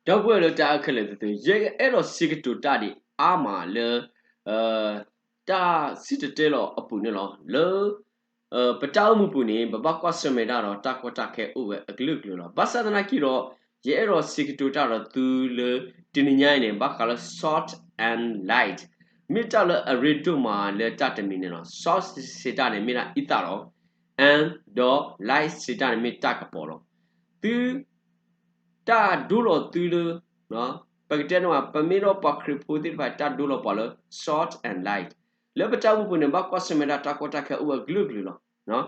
ဒီပုၢ်ဝဲၢ်လၢတၢ်အဲၣ်ခဲလၢာ်သ့ၣ်သု, ယအဲၣ်ဒိးစံးကတိၤတၢ်ဒံးအါမးလၢ တၢ်စံၣ်တဲၤတဲလီၤအပူၤန့ၣ်လီၤ. လၢ ပတၢ်အိၣ်မူပူၤန့ၣ် ပဘၣ်ကွၢ်ဆၢၣ်မဲာ်တၢ်ဒီးတၢ်ကီတၢ်ခဲအိၣ်ဝဲအကလုာ်ကလုာ်လီၤ. ဘၣ်ဆၣ်သနာ်က့ဒီး ယအဲၣ်ဒိးစံးကတိၤတၢ်ဒီးသုလၢ တနံၤညါအံၤန့ၣ် ဘၣ်ဃးလၢ salt and light မ့ၢ်တၢ်လၢအရ့ဒိၣ်မးလၢတၢ်တမံၤန့ၣ်လီၤ. Salt စံးတၢ်န့ၣ်မ့ၢ်ဒၣ်အံသၣ်လီၤ. And ဒီး light စံးတၢ်န့ၣ်မ့ၢ်တၢ်ကပီၤလီၤ. သု တၢ်ဒိလီၤသုလၢ ပကတဲန့ၣ်ဘၣ် ပမ့ၢ်ဒီးပှၤခရံာ်ဖိသ့ၣ်တဖၣ် တၢ်ဒိလီၤပှၤလၢ salt and light လၢပတၢ်အိၣ်မူပူၤန့ၣ် ဘၣ်ကွၢ်ဆၢၣ်မဲာ်တၢ် တၢ်ကီတၢ်ခဲအိၣ်ဝဲအကလုာ်ကလုာ်လီၤ.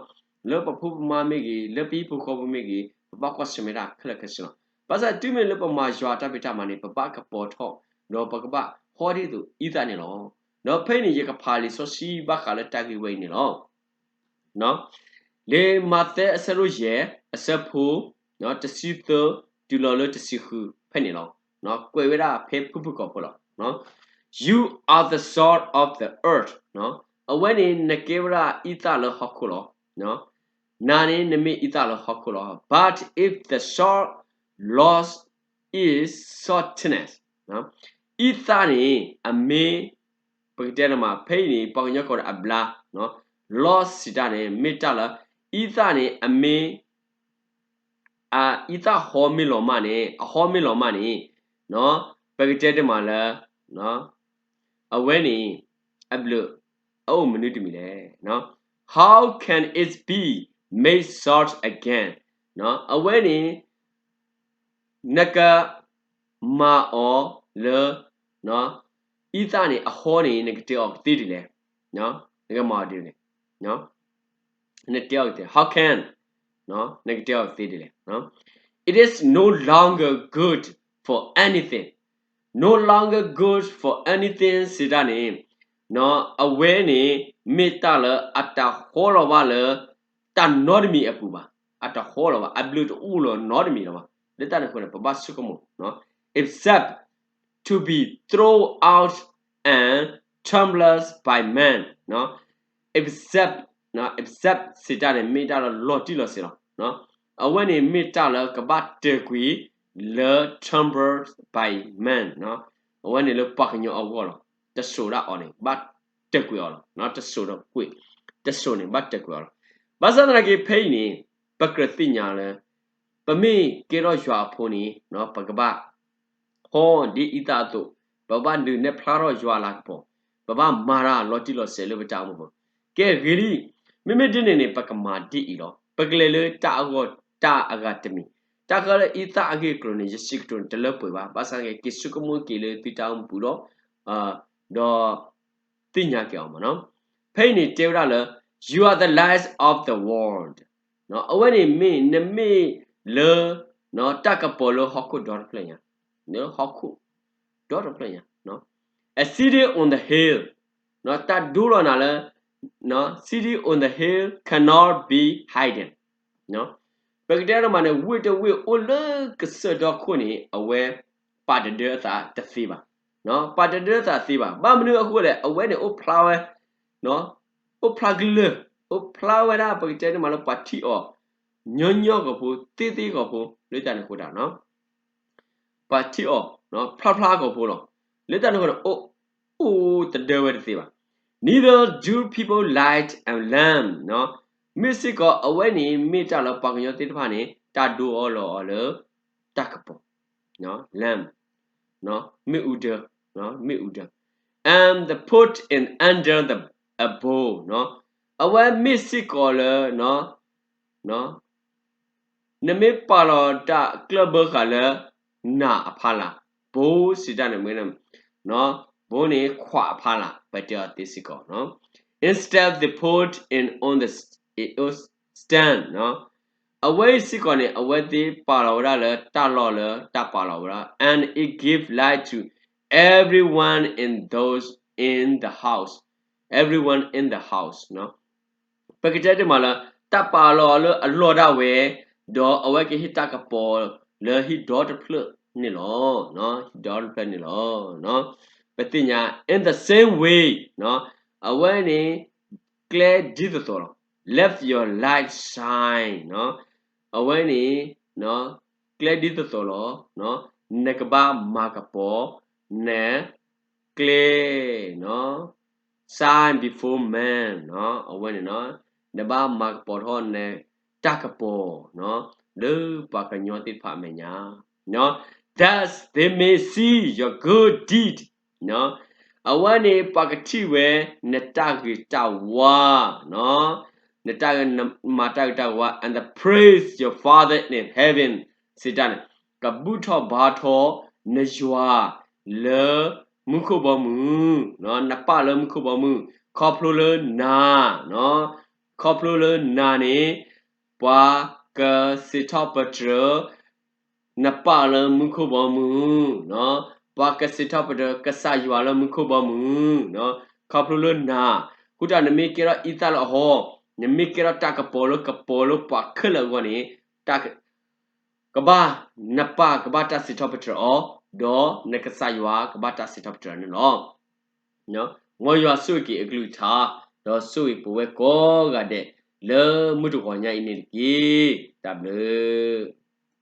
လၢပဖိပမါမ့ၢ်ဂ့ၤ, လၢပဟံၣ်ဖိဃီဖိမ့ၢ်ဂ့ၤ, ပဘၣ်ကွၢ်ဆၢၣ်မဲာ်တၢ်ခဲလၢာ်ခဲဆ့လီၤ. ဘၣ်ဆၣ်တုၤမ့ၢ်လၢပမၤယွၤတၢ်ဖံးတၢ်မၤန့ၣ် ပဘၣ်ကပီၤထီၣ်, ဒီးပကဘၣ်ဟီဒ်သိးအံသၣ်န့ၣ်လီၤ. ဒီးဖဲအံၤန့ၣ် ယကဖးလံာ်စီဆှံဘၣ်ဃးလၢတၢ်ဂ့ၢ်ဝဲအံၤန့ၣ်လီၤ. လံာ်မးသဲအဆၢဒိၣ်ယဲၢ် အဆၢဖိ တဆံသၢ တုၤလီၤလၢတဆံဃု ဖဲန့ၣ်လီၤ. ကွဲးဝဲဒၣ်ဖဲဖုၣ်ဖုၣ်ကိာ်ဖိလီၤ. You are the salt of the earth. အဝဲန့ၣ်နကဲဝဲဒၣ်အံသၣ်လၢဟီၣ်ခိၣ်လီၤ. နၤန့ၣ်နမ့ၢ်အံသၣ်လၢဟီၣ်ခိၣ်လီၤ. But if the salt lose its saltiness, အံသၣ်န့ၣ် အမ့ၢ် ပကတဲန့ၣ်မး ဖဲအံၤန့ၣ် ပှၤကညီကိးဒီးအဘျါ loss စံးတၢ်န့ၣ် မ့ၢ်တၢ်လၢ အံသၣ်န့ၣ် အမ့ၢ် အအံသၣ်ဟီမ့ၢ်လီၤမၢ်န့ၣ် အဟီမ့ၢ်လီၤမၢ်န့ၣ် ပကတဲတမးလၢ အဝဲန့ၣ် အဘျုး အအိၣ်မနုၤတမံၤလဲၣ်. How can it be made salt again? အဝဲန့ၣ် နကမၤအီၤလၢ အံသၣ်န့ၣ် အဟီန့ၣ် နကတဲအီၤကသ့ဒ်လဲၣ်. နကမၤအီၤဒ်လဲၣ်. နတဲအီၤကသ့, how can နကတဲအီၤကသ့ဒ်လဲၣ်. It is no longer good for anything. No longer good for anything စံးတၢ်န့ၣ် အဝဲန့ၣ် မ့ၢ်တၢ်လၢအတၢ်ဟီလီၤဘၣ်လၢ တၢ်နီတမံၤအပူၤဘၣ်. အတၢ်ဟီလီၤဘၣ်, အဘျုးတအိၣ်လၢၤနီတမံၤလၢၤဘၣ်. လၢတၢ်န့ၣ်အဃိန့ၣ် ပဘၣ်ဆိကမိၣ် except to be thrown out and trampled by men, except, except စံးတၢ်န့ၣ် မ့ၢ်တၢ်လၢလီၤတံၢ်လီၤဆဲးလီၤ. အဝဲန့ၣ်မ့ၢ်တၢ်လၢကဘၣ်တၢၢ်ကွံာ်လၢ trampled by men, အဝဲန့ၣ်လၢပှၤကညီအဂီၢ်လီၤ. တစိာ်ဒၣ်အီၤန့ၣ် ဘၣ်တၢၢ်ကွံာ်အီၤလီၤ. တစိာ်ဒီးကွံာ်, တစိာ်န့ၣ် ဘၣ်တၢၢ်ကွံာ်အီၤလီၤ. ဘၣ်ဆၣ်သနာ်က့ ဖဲအံၤန့ၣ် ပကြၢးသ့ၣ်ညါလၢ ပမ့ၢ်ကဲထီၣ်ယွၤအဖိန့ၣ် ပကဘၣ် ဟီဒ်အံသၣ်အသိး, ပဘၣ်ဒုးနဲၣ်ဖျါထီၣ်ယွၤအလၤကပီၤ, ပဘၣ်မၤတၢ်လီၤတံၢ်လီၤဆဲးလၢပတၢ်အိၣ်မူပူၤ. ကဲဂ့ၤလံ, မ့မ့ၢ်ဒ်န့ၣ်န့ၣ် ပကမၤဒ်အံၤလီၤ. ပကလဲၤလၢတၢ်အဂီၢ်တၢ်အဂၤတမံၤ, တၢ်ဃးလၢအံသၣ်အဂ့ၢ်အကျိၤန့ၣ် ယစံးကတိၤန့ၣ်တလၢပှဲၤဘၣ်, ဘၣ်ဆၣ်က့ၤ က့ၤဆိကမိၣ်က့ၤလၢသုတၢ်အိၣ်မူပူၤဒီး ဒီး သ့ၣ်ညါက့ၤအီၤမးနီၤ. ဖဲအံၤန့ၣ်တဲဝဲဒၣ်လၢ you are the light of the world. အဝဲန့ၣ်မ့ၢ် နမ့ၢ်လၢ တၢ်ကပီၤလၢဟီၣ်ခိၣ်ဒီတဖျၢၣ်ညါ, လၢဟီၣ်ခိၣ်ဒီတဖျၢၣ်ညါ, a city on the hill. တၢ်ဒိလီၤနၤလၢ city on the hill cannot be hidden. ပကတဲတမးန့ၣ် ဝ့ၢ်တဝ့ၢ်အိၣ်လၢကစၢၢ်ဒီခိၣ်န့ၣ် အဝဲပာ်တဒၢအသးတသ့ဘၣ်. ပာ်တဒၢအသးတသ့ဘၣ်. ဘၣ်မနုၤအဃိလဲၣ်, အဝဲန့ၣ်အိၣ်ဖျါဝဲ, အိၣ်ဖျါကလၢာ်, အိၣ်ဖျါဝဲဒၣ် ပကတဲန့ၣ်မးလၢပှၤထံၣ်အီၤ ညီညီကီၢ်ဖိ သ့သ့ကီၢ်ဖိ လၢတၢ်န့ၣ်အဃိတၢ် ပှၤထံၣ်အီၤ ဖျါဖျါကီၢ်ဖိလီၤ. လၢတၢ်န့ၣ်အဃိန့ၣ် အိၣ် အိၣ်တဒၢဝဲတသ့ဘၣ်. Neither do people light a lamp. မ့ၢ်စ့ၢ်ကီး အဝဲန့ၣ်မ့ၢ်တၢ်လၢပှၤကညီသ့ၣ်တဖၣ်န့ၣ် တၢ်ဒိအီၤလီၤအီၤလၢ တၢ်ကပီၤ lamp မ့ၣ်အူဒၢ, မ့ၣ်အူဒၢ and put it under the, a bowl. အဝဲမ့ၢ်စ့ၢ်ကီးလၢ နမ့ၢ်ပာ်လီၤတၢ်ကျၢၢ်ဘၢဃာ်လၢ နၤအဖီလာ်, bowl စံးတၢ်န့ၣ်မ့ၢ် bowl န့ၣ် ခွးအဖီလာ် ပတဲအီၤသ့စ့ၢ်ကီး Instead they put it on the stand. အဝဲအံၤစ့ၢ်ကီးန့ၣ် အဝဲသ့ၣ်ပာ်လီၤဝဲဒၣ်လၢတၢ်လီၢ်လၢတၢ်ပာ်လီၤဝဲဒၣ် and it give light to everyone in those in the house, everyone in the house. ပကတဲတမးလၢ တၢ်ပာ်လီၤလၢအလီၢ်ဒၣ်ဝဲ, ဒီးအဝဲကဟ့ၣ်တၢ်ကပီၤလၢဟံၣ်ဒီတဖျၢၣ်န့ၣ်လီၤ. ဟံၣ်ဒီတဖျၢၣ်န့ၣ်လီၤ. ပသ့ၣ်ညါ in the same way အဝဲန့ၣ် ကျဲဒ်သိးသိးလီၤ. Let your light shine. အဝဲန့ၣ် ကျဲဒ်သိးသိးလီၤ. နကဘၣ်မၤကပီၤနကျဲ shine before man အဝဲန့ၣ် နဘၣ်မၤကပီၤထီၣ်နတၢ်ကပီၤ လၢပှၤကညီသ့ၣ်တဖၣ်အမဲာ်ညါ that they may see your good deed အဝဲန့ၣ် ပှၤကထံၣ်ဝဲ နတၢ်ဂ့ၤတၢ်ဝါ နတၢ်မၤတၢ်ဂ့ၤတၢ်ဝါ and praise your Father in heaven စံးတၢ်န့ၣ် ကဘူၣ်ထီၣ်ဘါထီၣ်နယွၤလၢမူခိၣ်ဘီမုၢ်, နပၢ်လၢမူခိၣ်ဘီမုၢ်, ခီဖျိလၢနၤ, ခီဖျိလၢနၤန့ၣ် ပှၤကစံးထီၣ်ပတြၢၤ နပၢ်လၢမူခိၣ်ဘီမုၢ်, ပှၤကစံးထီၣ်ပတြၢၤကစၢ်ယွၤလၢမူခိၣ်ဘီမုၢ်, ခီဖျိလၢနၤ, ဃိတၢ်နမ့ၢ်ကဲထီၣ်အံသၣ်လၢအဟီ, နမ့ၢ်ကဲထီၣ်တၢ်ကပီၤလၢကပီၤလၢပှၤခဲလၢာ်အဂီၢ်န့ၣ်, တၢ် ကဘၣ် နပၢ်ကဘၣ်တၢ်စံးထီၣ်ပတြၢၤအီၤ, ဒီးနကစၢ်ယွၤကဘၣ်တၢ်စံးထီၣ်ပတြၢၤန့ၣ်လီၤ. မ်ယွၤဆိၣ်ဂ့ၤက့ၤအကလုၢ်ကထါ, ဒီးဆိၣ်ဂ့ၤပဝဲကိးဂၤဒဲး လၢမုၢ်တဂီၤညါအံၤန့ၣ်တက့ၢ်. တၢ်ဘျုး